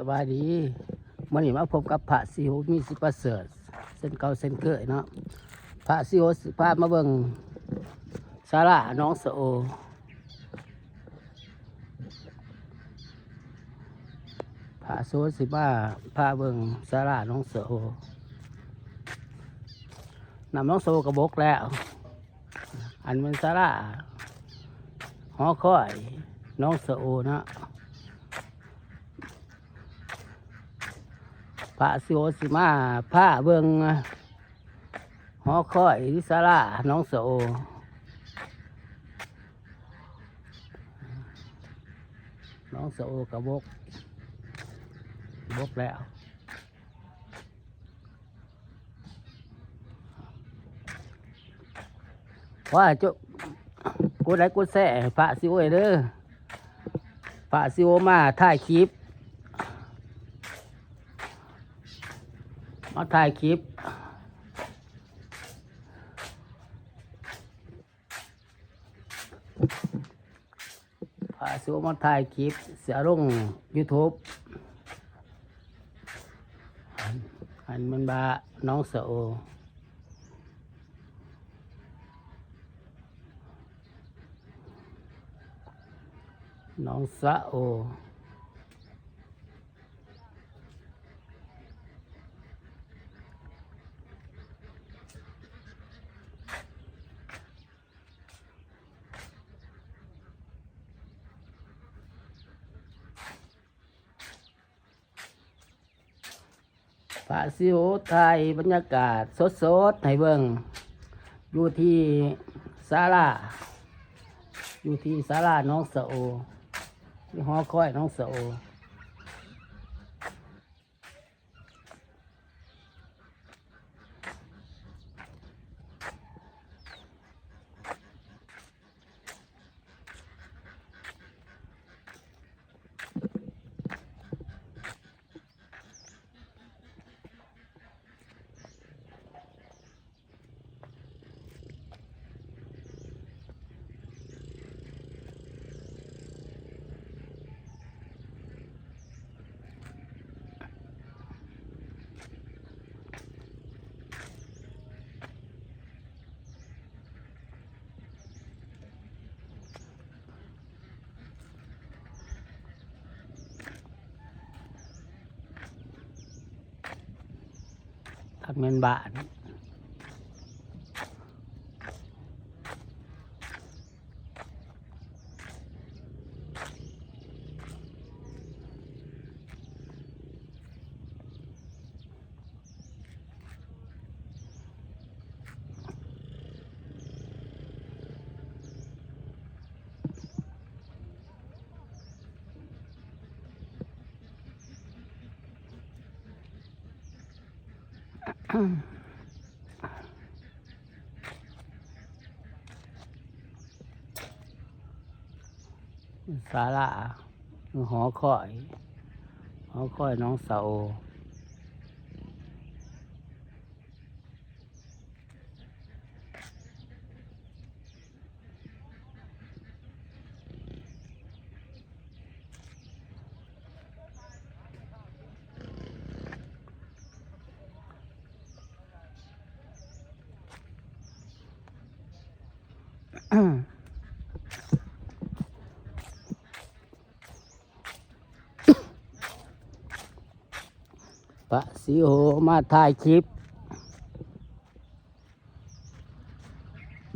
ສະບາຍດີ ມື້ນີ້ມາພົບກັບພະສີໂຫ ມີສີປະເສີດ ເຊັ່ນເກົ່າເຊັ່ນເຄີຍເນາະ. ພະສີໂຫຊິພາມາເບິ່ງສາລາໜອງສະໂອ. ພະສີໂຫຊິມາພາເບິ່ງສາລາໜອງສະໂອ. ນ້ຳໜອງສະໂອກະບົກແລ້ວ. ອັນແມ່ນສາລາຫໍຄອຍໜອງສະໂອເນາະ. ພະສີໂຫຊິມາພາເບິ່ງຫໍຄອຍ ຫຼື ສາລາໜອງສະໂອ. ໜອງສະໂອກະບົກ ບົກແລ້ວ. ຂໍໃຫ້ ກົດໄລກົດແຊໃຫ້ພະສີໂຫເດີ. ພະສີໂຫມາຖ່າຍຄລິບ ມາຖ່າຍຄລິບ. ພະສີໂຫມາຖ່າຍຄລິບ ຊິເອົາລົງຢູທູບ. ອັນ ອັນແມ່ນວ່າໜອງສະໂອ ໜອງສະໂອ. ພະສີໂຫຖ່າຍບັນຍາກາດສົດໆໃຫ້ເບິ່ງ ຢູ່ທີ່ສາລາ ຢູ່ທີ່ສາລາໜອງສະໂອ ທີ່ຫໍຄອຍໜອງສະໂອ. ຄັກແມ່ນບ້ານ. ສາລາ ຫຼື ຫໍຄອຍ ຫໍຄອຍໜອງສະໂອ. ພະສີໂຫມາຖ່າຍຄລິບ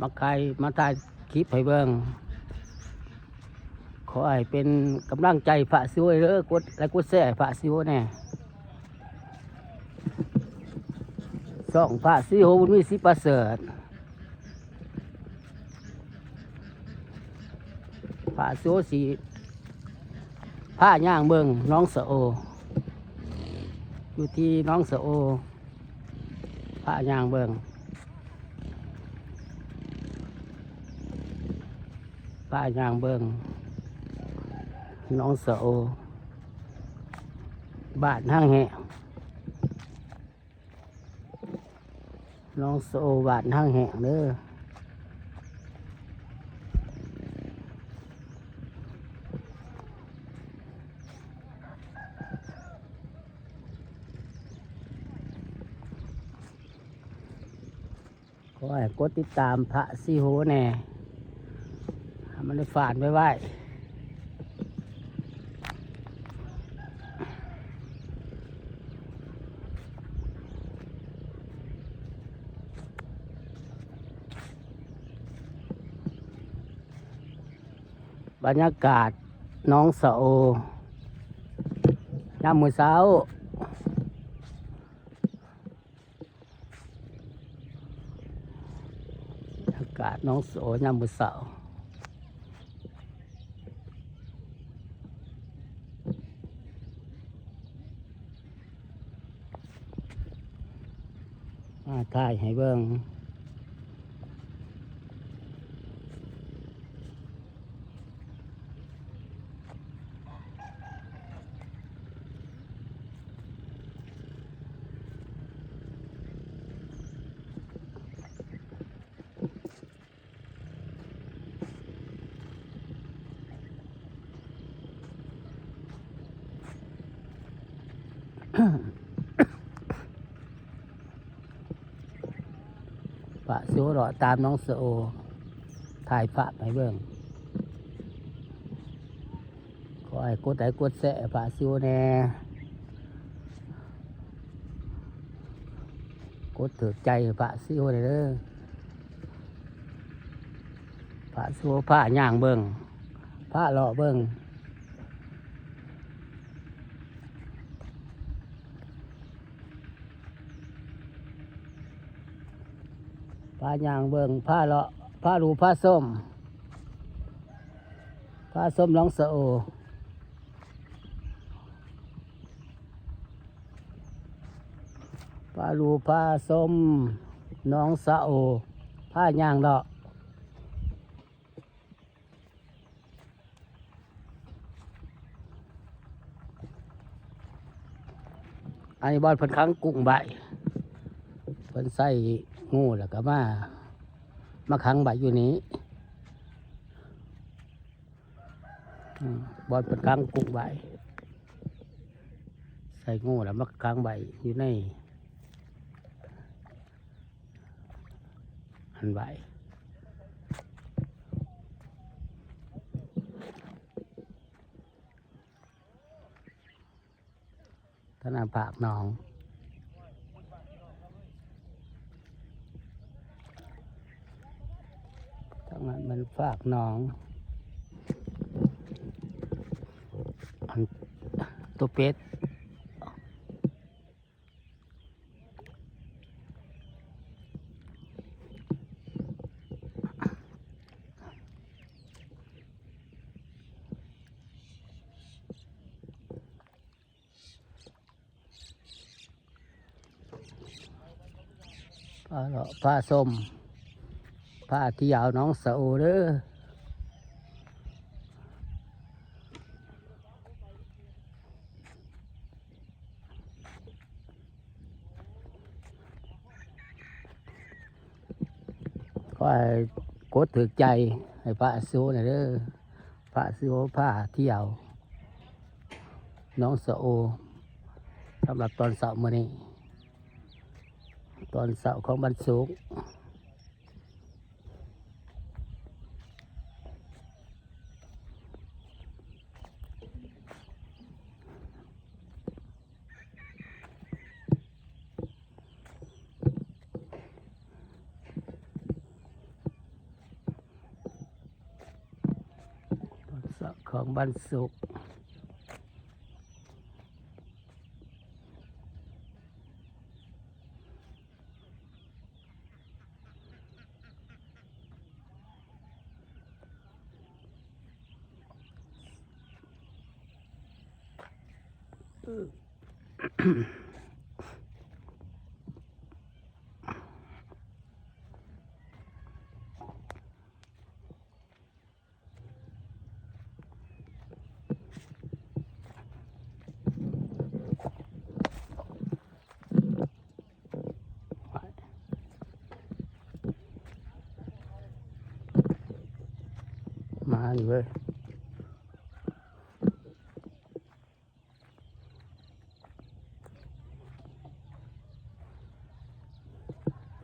ມາໄຄ ມາຖ່າຍຄລິບໃຫ້ເບິ່ງ. ຂໍໃຫ້ເປັນກຳລັງໃຈພະສີໂຫເດີ ກົດໄລກົດແຊໃຫ້ພະສີໂຫແດ່. ຊ່ອງພະສີໂຫບຸນມີ ສີປະເສີດ. ພະສີໂຫຊິພາຍ່າງເບິ່ງໜອງສະໂອ ຢູ່ທີ່ໜອງສະໂອ. ພາຍ່າງເບິ່ງ ພາຍ່າງເບິ່ງໜອງສະໂອ ບ້ານຮັງແຮງ. ໜອງສະໂອ ບ້ານຮັງແຮງເດີ. ຂໍໃຫ້ກົດຕິດຕາມພະສີໂຫແດ່ ໃຫ້ມັນໄດ້ຟານໄວໆ. ບັນຍາກາດໜອງສະໂອ ຍາມມື້ເຊົ້າ. ອາກາດໜອງໂສຍາມມື້ເຊົ້າ ມາຖ່າຍໃຫ້ເບິ່ງ. ພະໂຊເລາະຕາມໜອງສະໂອ ຖ່າຍພາບໃຫ້ເບິ່ງ. ຂໍໃຫ້ກົດໄລກົດແຊໃຫ້ພະຊິວແດ່ ກົດຖືກໃຈໃຫ້ພະຊິວແດ່ເດີ. ພະຊິວພາຍ່າງເບິ່ງ ພາເລາະເບິ່ງ ພາຍ່າງເບິ່ງ ພາເລາະ ພາດູ ພາຊົມ ພາຊົມໜອງສະໂອ ພາດູ ພາຊົມໜອງສະໂອ ພາຍ່າງເລາະ. ອັນນີ້ບ່ອນເພິ່ນຂັງກຸ້ງໄວ້ ເພິ່ນໃສ່ງູແລ້ວກໍມາ ມາຂັງໄວ້ຢູ່ນີ້. ອືມ ບ່ອນເພິ່ນຂັງກຸ້ງໄວ້ ໃສ່ງູແລ້ວມາຂັງໄວ້ຢູ່ໃນ ອັນໄວ້ ທາງນັ້ນຟາກໜອງ ທາງນັ້ນແມ່ນຟາກໜອງ ອັນ ຕົວເປັດ. ພາເລາະ ພາຊົມ ພາທ່ຽວໜອງສະໂອເດີ. ຂໍໃຫ້ກົດຖືກໃຈໃຫ້ພະຊິໂຫແດ່ເດີ ພະຊິໂຫພາທ່ຽວໜອງສະໂອ ສຳລັບຕອນເຊົ້າມື້ນີ້ ຕອນເຊົ້າຂອງວັນສຸກ. ຕອນເຊົ້າຂອງວັນສຸກ. ມານີ້ເວີຍ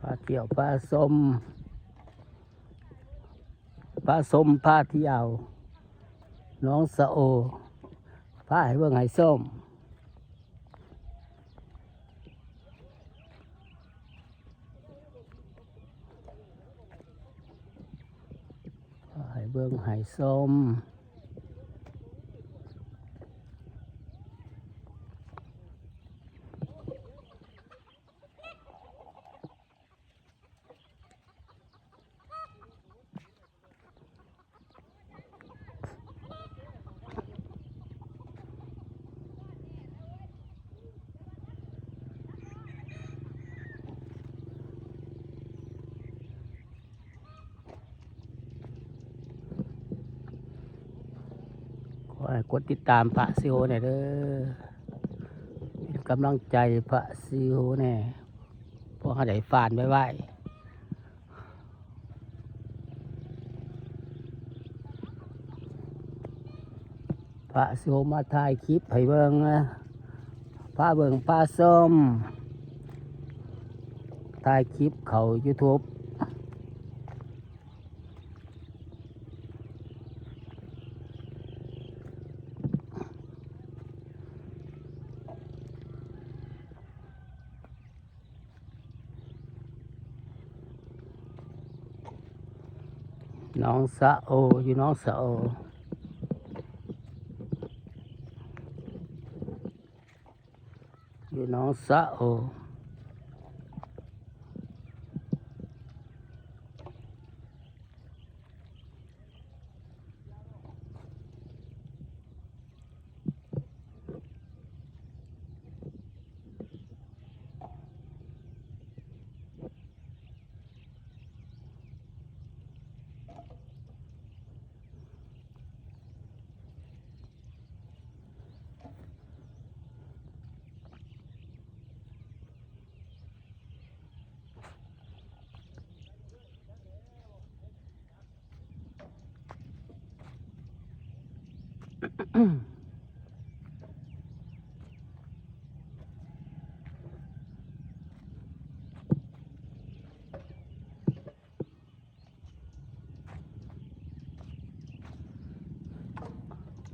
ພະ ທ່ຽວພາຊົມ ພາຊົມ ພາທ່ຽວ ໜອງສະໂອ ພາໃຫ້ເບິ່ງໃຫ້ຊົມ. ໃຫ້ເບິ່ງໃຫ້ຊົມ. ຂໍໃຫ້ກົດຕິດຕາມພະຊິໂຮແດ່ເດີ ເປັນກຳລັງໃຈພະຊິໂຮແດ່ ເພາະເຮົາໄດ້ຝານໄວໆ. ພະຊິໂຮມາຖ່າຍຄລິບໃຫ້ເບິ່ງ ພາເບິ່ງພາຊົມ ຖ່າຍຄລິບເຂົ້າຢູທູບ. ໜອງສະໂອ ຢູ່ໜອງສະໂອ ຢູ່ໜອງສະໂອ.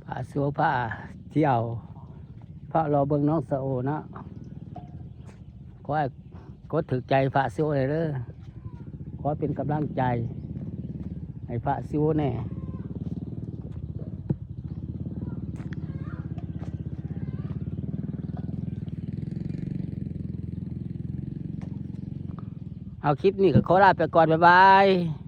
ພາສູ່ພາທ່ຽວ ພາເລາະເບິ່ງໜອງສະໂອເນາະ. ຂໍໃຫ້ກົດຖືກໃຈພະຊິໂອແດ່ເດີ ຂໍເປັນກຳລັງໃຈໃຫ້ພະຊິໂອແດ່. ເອົາ ຄລິບນີ້ກໍຂໍລາໄປກ່ອນ ບາຍບາຍ.